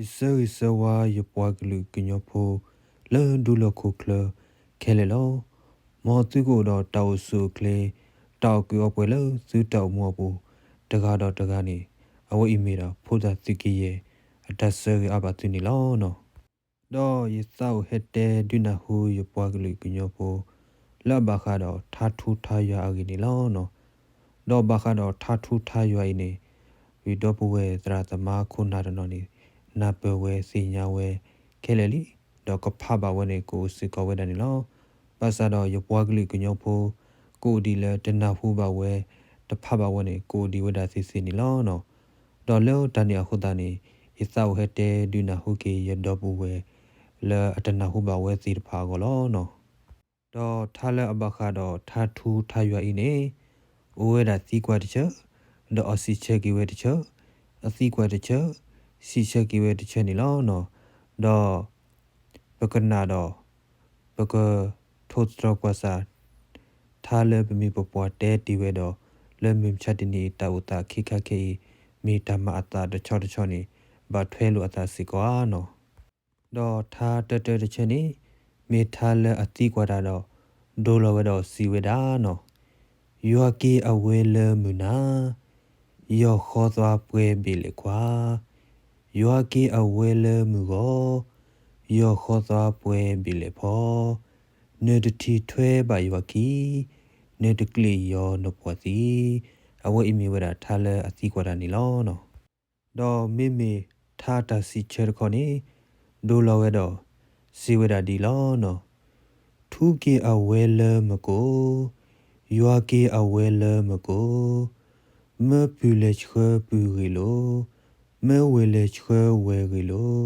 ယဆၢဂ့ၤဆၢဝါယပှၤကလုာ်ကညီဖိ လၢဒူလီၢ်ခိၣ်ချၢခဲလၢာ်လီၤ. မ်သုကအိၣ်ဒီးတၢ်အိၣ်ဆူၣ်အိၣ်ချ့, တၢ်အီၣ်ကုးအီပှဲၤလၢသုတၢ်အိၣ်မူအပူၤ တဂၤဒီးတဂၤန့ၣ်, အဝဲအံၤမ့ၢ်ဒၣ်ဖိသၣ်သုးကယဲၢ် အတၢ်ဆၢဂ့ၤအါဘၣ်သုန့ၣ်လီၤ. ဒီးယသးအိၣ်ဟဲတဲဒုးနၢ်ဟူယပှၤကလုာ်ကညီဖိ လၢအဘၣ်ဃးဒီးထါထူထါယွၤအဂ့ၢ်န့ၣ်လီၤ. ဒီးဘၣ်ဃးဒီးထါထူထါယွၤအံၤန့ၣ်, ဝံၤဒီပုၢ်ဝဲၢ်သရၣ်သမါခိၣ်နၢ်တနီၤန့ၣ် နၢ်ပၢၢ်ဝဲသ့ၣ်ညါဝဲခဲလၢာ်လံ, ဒီးကဖးဘၣ်ဝဲန့ၣ် ကအိၣ်စ့ၢ်ကီးဝဲဒၣ်န့ၣ်လီၤ. ဘၣ်ဆၣ်ဒီးယပှၤကလုာ်ကညီဖိ ကအိၣ်ဒံးလၢတနၢ်ဟူဘၣ်ဝဲ, တဖးဘၣ်ဝဲန့ၣ် ကအိၣ်ဒံးဝဲဒၣ်သ့သ့န့ၣ်လီၤ. ဒီးလၢတၢ်န့ၣ်အဃိသတးန့ၣ်, ယသးအိၣ်ဟဲတဲဒုးနၢ်ဟူက့ၤယဒီပုၢ်ဝဲၢ် လၢအတနၢ်ဟူဘၣ်ဝဲသ့ၣ်တဖၣ်အဂီၢ်လီၤ. ဒီးထါလၢအဘၣ်ဃးဒီးထါထူထါယွၤအံၤန့ၣ်, အိၣ်ဝဲဒၣ်သံကွၢ်တဆၢ, ဒီးအစံးဆၢက့ၤဝဲတဆၢ, အသံကွၢ်တဆၢ, စံးဆၢက့ၤဝဲတဆၢန့ၣ်လီၤ. ဒီးပကနၣ်ဒီး ပကထိၣ်သတြီၤကွၢ်စၢ် ထါလၢပမိၢ်ပပှၢ်တဲတ့ၢ်ဝဲဒီး, လၢမုၢ်မဆါတနံၤအံၤ တၢ်အိၣ်သးခ့ခါခဲအံၤ မ့ၢ်တၢ်မၤအသးတဆီတဆီန့ၣ် ဘၣ်ထွဲလိာ်အသးစ့ၢ်ကီးဧါနီၤ. ဒီးထါတၢတၢတဆၢန့ၣ်, မ့ၢ်ထါလၢအသံကွၢ်တၢ်ဒီး ဒိလီၤဝဲဒီးစံးဝဲဒၣ်နီၤ, ယွၤက့ၤအဝဲလၢမုၢ်နၤ, ယီၢ်ဃီသွါပှဲၤဘ့ၣ်လဲၣ်ခွါ, ယွၤက့ၤအဝဲလၢမုၢ်ဂီၤ, ယီၢ်ဃီသွါပှဲၤဘ့ၣ်လဲၣ်ဖီ, နတထံၣ်ထွဲဘၣ်ယွၤခံ, နတကျ့ၣ်ယီၤနပှၤသံ, အဝဲအံၤမ့ၢ်ဝဲဒၣ်ထါလၢအသံကွၢ်တၢ်န့ၣ်လီၤ. ဒီးမ့မ့ၢ်ထါတၢ်စံးဆၢတခီန့ၣ်, ဒိလီၤဝဲဒီးစံးဝဲဒၣ်ဒ်လီၤနီၤ, ထူက့ၤအဝဲလၢမကိာ်, ယွၤက့ၤအဝဲလၢမကိာ်, မၢပုၢ်လဲၤဆှၢပုၢ်ဂ့ၢ်လိာ်, မၢဝဲၢ်လဲၤဆှၢဝဲၢ်ဂ့ၢ်လိာ်,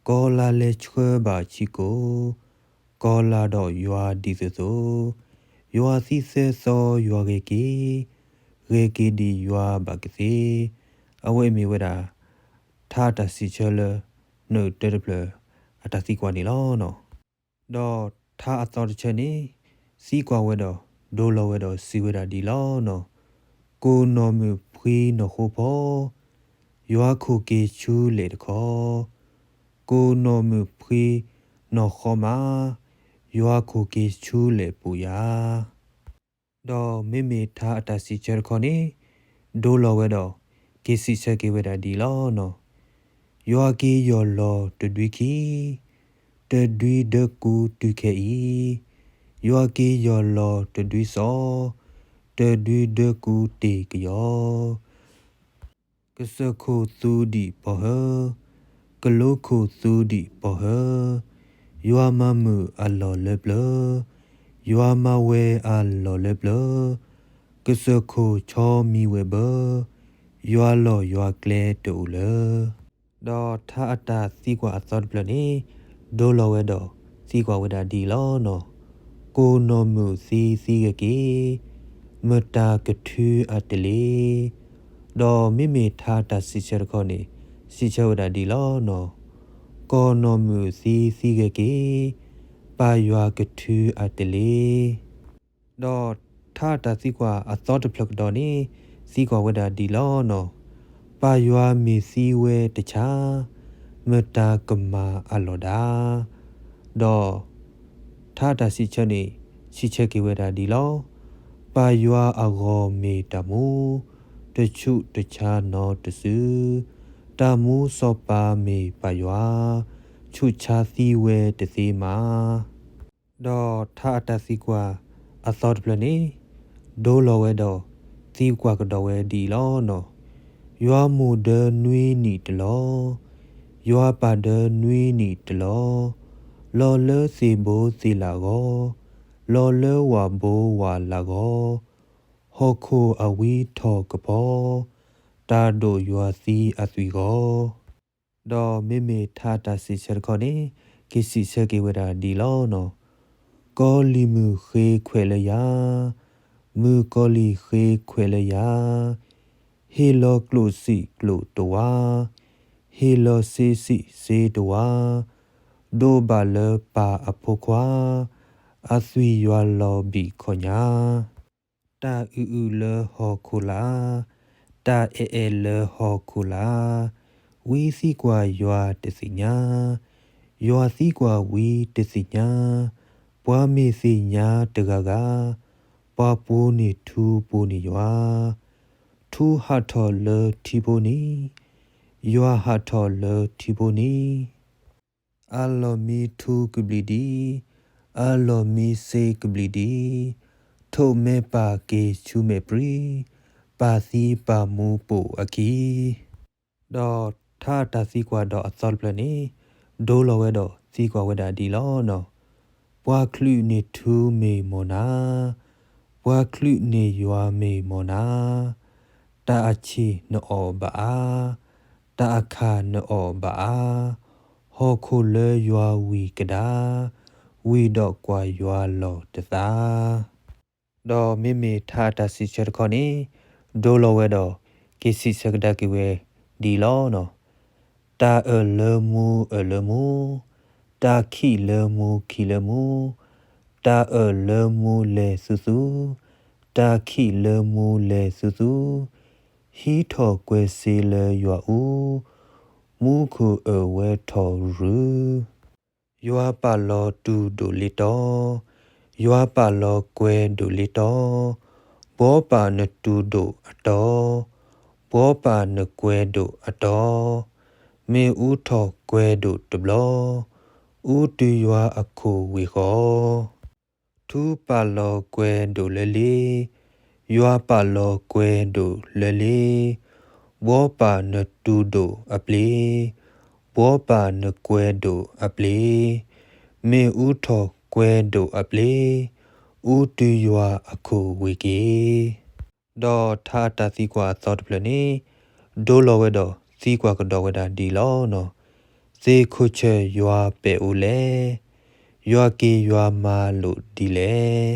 ကီၤလၤလဲၤဆှၢဘၣ်ဆံးကိာ်, ကီၤလၤဒီးယွၤဒ်သိးသိး, ယွၤသံသၢသီယွၤဂဲၤက့ၤ, ဂဲၤက့ၤဒံးယွၤဘၣ်ကသ့, အဝဲအံၤမ့ၢ်ဝဲဒၣ် ထါတၢ်စံးဆၢလၢ နၢတၢတဖျၢၣ် အတၢ်သံကွၢ်န့ၣ်လီၤ. ဒီးထါအသီတဆၢန့ၣ်, သံကွၢ်ဝဲဒီး ဒိလီၤဝဲဒီးစံးဝဲဒၣ်ဒ်လီၤနီၤ, ကိၣ်နီၢ်မုၣ်ဖှံနီၢ်ဃိဖီ, ယွၤခိၣ်က့ၤဆူလဲၣ်တခီ, ကိၣ်နီၢ်မုၣ်ဖှံနီၢ်ဃီမး, ယွၤခိၣ်က့ၤဆူလဲၣ်ပူၤယၤ ဒီးမ့မ့ၢ်ထါအတၢ်စံးဆၢတခီန့ၣ်, ဒိလီၤဝဲဒီး က့ၤစံးဆၢက့ၤဝဲဒၣ်ဒ်လီၤနီၤ, ယွၤက့ၤယီၢ်လီၤတဒွံခံ, တဒွံဒၢကူတုၤခဲအံၤ, ယွၤက့ၤယီၢ်လီၤတဒွံစီၤ, တဒွံဒၢကူတ့ၢ်ကယီၤ ကစၢၢ်ခိၣ်သူဒံးပီၢ်ဟၢ, ကလိခိၣ်သူဒံးပီၢ်ဟၢ, ယွၤမၤမုာ်အလီၢ်လၢပျၢၤ, ယွၤမၤဝဲၤအလီၢ်လၢပျၢၤ, ကစၢၢ်ခိၣ်ဆီမံၤဝဲၤဘၢ, ယွၤလီၢ်ယွၤကျဲတအိၣ်လၢ ဒီးထါအတၢ်သံကွၢ်အသီတဖျၢၣ်န့ၣ်, ဒိလီၤဝဲဒီးသံကွၢ်ဝဲဒၣ်ဒ်လီၤနီၤ, ကိၣ်နီၢ်မုၣ်သံသံဂဲၤက့ၤ, မတၤကထုအတလ့ၤ, ဒီးမ့မ့ၢ်ထါတၢ်စံးဆၢတခီန့ၣ်, စံးဆၢဝဲဒၣ်ဒ်လီၤနီၤ, ကိၣ်နီၢ်မုၣ်သံသံဂဲၤက့ၤ, ပၢ်ယွၤကထုအတလ့ၤ ဒီးထါတၢ်သံကွၢ်အသီတဖျၢၣ်ကဒီးန့ၣ်, သံကွၢ်ဝဲဒၣ်ဒ်လီၤနီၤ, ပၢ်ယွၤမ့ၢ်သံဝဲတဆါ, မတၤကမၤအလီၢ်ဒၣ်, ဒီးထါတၢ်စံးဆၢန့ၣ်, စံးဆၢက့ၤဝဲဒၣ်ဒ်လီၤ, ပၢ်ယွၤအဂီၢ်မ့ၢ်တၢ်မူ, တဆူးတဆါနီတစု, တၢ်မူစီၤပၤမ့ၢ်ပၢ်ယွၤ, ဆူးဆါသံဝဲတသ့မး ဒီးထါအတၢ်သံကွၢ်အသီတဖျၢၣ်န့ၣ်, ဒိလီၤဝဲဒီးသံကွၢ်ကဒီးဝဲဒ်အံၤလီၤနီၤ, ယွၤမိၢ်ဒၢနွံနံၣ်တလီၤ, ယွၤပၢ်ဒၢနွံနံၣ်တလီၤ, လီၤလၢသ့ၣ်ဘိသ့ၣ်လၣ်ဂီၤ, လီၤလၢဝၣ်ဘိဝၣ်လၣ်ဂီၤ, ဟီၣ်ခိၣ်အဝံထီၣ်ကဖီ, တၢ်ဒိၣ်ယွၤသံအသွံၣ်ဂီၤ ဒီးမ့မ့ၢ်ထါတၢ်စံးဆၢတခီန့ၣ်, က့ၤစံးဆၢက့ၤဝဲဒၣ်ဒ်လီၤနီၤ, ကီၤလံၢ်မုၢ်ဃ့ခွဲးလၢယၤ, မုၣ်ကီၤလံၢ်ဃ့ခွဲးလၢယၤ, ဟ့ၣ်လီၤကျိၣ်စံၣ်ကျိၣ်တဝါ, ဟ့ၣ်လီၤစ့စံၣ်စ့တဝါ, ဒိးဘၣ်လၢပၢ်အဖိခွါ, အသွံၣ်ယွၤလီၤဘံၣ်ခီညါ တၢ်အုၣ်အုၣ်လၢဟီၣ်ခိၣ်လာ်, တၢ်အဲၣ်အဲၣ်လၢဟီၣ်ခိၣ်လာ်, ဝံသံကွၢ်ယွၤတသ့ၣ်ညါ, ယွၤသံကွၢ်ဝံတသ့ၣ်ညါ, ပှၤမ့ၢ်သ့ၣ်ညါတဂၤဂၤ, ပှၤပိာ်န့ၢ်ထူပိာ်န့ၢ်ယွၤ, ထူဟးထီၣ်လၢထံဖိန့ၣ်, ယွၤဟးထီၣ်လၢထံဖိန့ၣ်, အလီၢ်မံထူကဘျံးဒံး, အလီၢ်မံစ့ကဘျံးဒံး, ထိၣ်မဲပၢ်က့ၤဆူမဲာ်ပြံ, ပၢ်သံပၢ်မူပိာ်အခံ ဒီးထါအတၢ်သံကွၢ်ဒီးအသီတဖျၢၣ်န့ၣ်, ဒိလီၤဝဲဒီးသံကွၢ်ဝဲဒၣ်ဒ်လီၤ. ပှၤချုးန့ၢ်ထူမ့ၢ်မီၢ်နၤ, ပှၤချုးန့ၢ်ယွၤမ့ၢ်မီၢ်နၤ, တၢ်အဆံၣ်နအီၣ်ဘၣ်အါ, တၢ်အခၣ်နအီၣ်ဘၣ်အါ, ဟီၣ်ခိၣ်လၢယွၤဝံၤကဒါ, ဝံၤဒီးကွၢ်ယွၤလီၢ်တသး ဒီးမ့မ့ၢ်ထါအတၢ်စံးဆၢတခီန့ၣ်, ဒိလီၤဝဲဒီး က့ၤစံးဆၢကဒါက့ၤဝဲဒ်အံၤလီၤ. တၢ်အၢၣ်လၢမူအၢၣ်လၢမူ, တၢ်ခံးလၢမူခံးလၢမူ, တၢ်အၢၣ်လၢမူလဲၤသူသူ, တၢ်ခံးလၢမူလဲၤသူသူ, ဟံးထီၣ်ကွဲၤစ့လၢယွၤအူ, မူခိၣ်အၢၣ်ဝဲထီၣ်ရုၢ် ယွၤပာ်လီၤတူၢ်ဒိၣ်လ့တီ, ယွၤပာ်လီၤကွဲၤဒိၣ်လ့တီ, ဘှီပာ်နတူၢ်ဒိၣ်အတီ, ဘှီပာ်နကွဲၤဒိၣ်အတီ, မ့ၢ်အူထီၣ်ကွဲၤဒိၣ်တဘျီ, အူတုၤယွၤအခိၣ်ဝ့ၢ်ဃီ ထူပာ်လီၤကွဲၤဒိၣ်လၢလ့, ယွၤပာ်လီၤကွဲၤဒိၣ်လၢလ့, ဘှီပာ်နတူၢ်ဒိၣ်အပျ့ၤ, ဘှီပာ်နကွဲၤဒိၣ်အပျ့ၤ, မ့ၢ်အူထီၣ်ကွဲၤဒိၣ်အပျ့ၤ, အူတုၤယွၤအခိၣ်ဝ့ၢ်က့ၤ ဒီးထါအတၢ်သံကွၢ်အသီတဖျၢၣ်န့ၣ်, ဒိလီၤဝဲဒီးသံကွၢ်ကဒီးဝဲဒၣ်ဒ်အံၤလီၤ. သ့ၣ်ခိၣ်ဆၢၣ်ယွၤပဲာ်အိၣ်လဲၣ်, ယွၤက့ၤယွၤမၤလိာ်ဒ်လဲၣ်.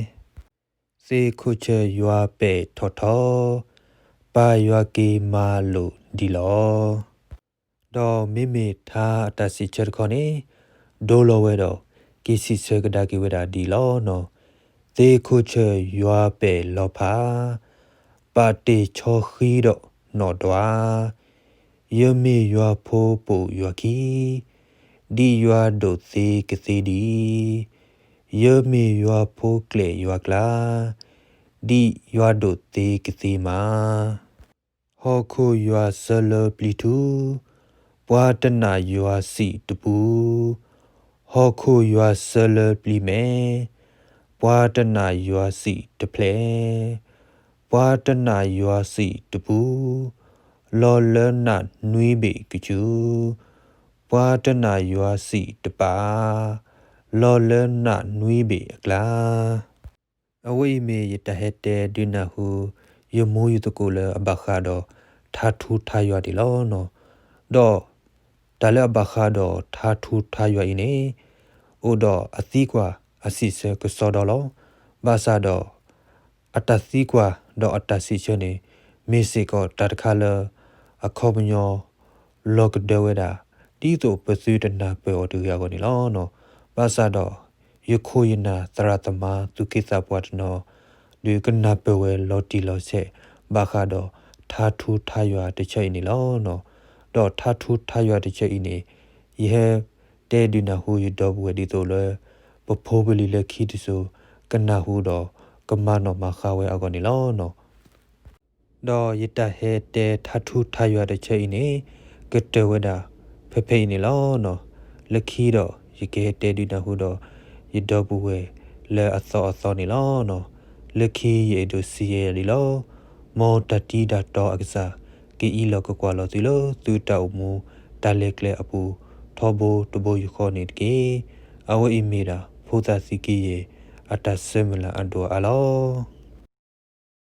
သ့ၣ်ခိၣ်ဆၢၣ်ယွၤပဲာ်ထီၣ်ထီ, ပၢ်ယွၤက့ၤမၤလိာ်ဒ်လီၤ. ဒီးမ့မ့ၢ်ထါအတၢ်စံးဆၢတခီန့ၣ်, ဒိလီၤဝဲဒီး က့ၤစံးဆၢကဒါက့ၤဝဲဒၣ်ဒ်အံၤလီၤ. သ့ၣ်ခိၣ်ဆၢၣ်ယွၤပဲာ်လီၤဖး, ပာ်တ့ၢ်ဆီဃံဒီးနီၣ်ဒွး, ယမ့ၢ်ယွၤဖိပိာ်ယွၤခံ, ဒ်ယွၤဒိၣ်သ့ကသ့ဒံး, ယမ့ၢ်ယွၤဖိကျဲၣ်ယွၤကျါ, ဒ်ယွၤဒိၣ်သ့ကသ့မး ဟီၣ်ခိၣ်ယွၤဆၢလၢပျံၤထူ, ပှၤတနာ်ယွၤစံးတပူ, ဟီၣ်ခိၣ်ယွၤဆၢလၢပျံၤမဲာ်, ပှၤတနာ်ယွၤစံးတဖျဲး, ပှၤတနာ်ယွၤစံးတပူ, လီၤလၢနးနွံဘ့ၣ်ကစူၤ, ပှၤတနာ်ယွၤစံးတပာ်, လီၤလၢနးနွံဘ့ၣ်အကျါ အဝဲအံၤမ့ၢ်ယတၢ်ဟဲတဲဒုးနၢ်ဟူ ယမူယသကိးလၢအဘၣ်ဃးဒီးထါထူထါယွၤန့ၣ်လီၤ. ဒီးတၢ်လၢအဘၣ်ဃးဒီးထါထူထါယွၤအံၤန့ၣ် အိၣ်ဒီးအသံကွၢ်အစံးဆၢကစီဒီလီၤ. ဘၣ်ဆၣ်ဒီး အတၢ်သံကွၢ်ဒီးအတၢ်စံးဆၢန့ၣ် မ့ၢ်စ့ၢ်ကီးတၢ်တခါလၢ အခီပညီ လီၤကဒၢဝဲဒၣ် ဒ်သိးပသုတနၢ်ပၢၢ်အီၤတဂ့ၤအဂီၢ်န့ၣ်လီၤ. ဘၣ်ဆၣ်ဒီး ယခိၣ်ယနၢ်သရၣ်သမါသူၣ်က့သးပှၢ်တနီၤ ဒုးကနၢ်ပၢၢ်ဝဲလီၤတံၢ်လီၤဆဲး ဘၣ်ဃးဒီးထါထူထါယွၤတဆၢအံၤန့ၣ်လီၤ. ဒီးထါထူထါယွၤတဆၢအံၤန့ၣ် ယဟဲတဲဒုးနၢ်ဟူယဒီပုၢ်ဝဲၢ်ဒ်သိးလၢ ပဖိပလံၤလၢခံတစိၤ ကနၢ်ဟူဒီးကမၤနီၣ်မၤဃါဝဲအဂီၢ်န့ၣ်လီၤ. ဒီးယတၢ်ဟဲတဲထါထူထါယွၤတဆၢအံၤန့ၣ် ကတၢၢ်ဝဲဒၣ်ဖဲဖဲအံၤန့ၣ်လီၤ. လၢခံဒီးယကဟဲတဲဒုးနၢ်ဟူဒီး ယဒီပုၢ်ဝဲၢ်လၢအသီအသီန့ၣ်လီၤ. လၢခံယအဲၣ်ဒိးစံးယဲၢ်လံလီၤ. မ်တၢ်တံၤတၢ်တီအကစၢ် ကအံးလီၤကကွၢ်လီၤသုလၢသုတၢ်အိၣ်မူတၢ်လဲၤကျဲအပူၤ ထီဘိတဘိယူၢ်ဃီန့ၣ်တက့ၢ်. အဝဲအံၤမ့ၢ်ဒၣ်ဖိသၣ်သုးက့ယဲၢ် အတၢ်ဆၢမုၢ်လၢ်အဒိၣ်အါလီၤ.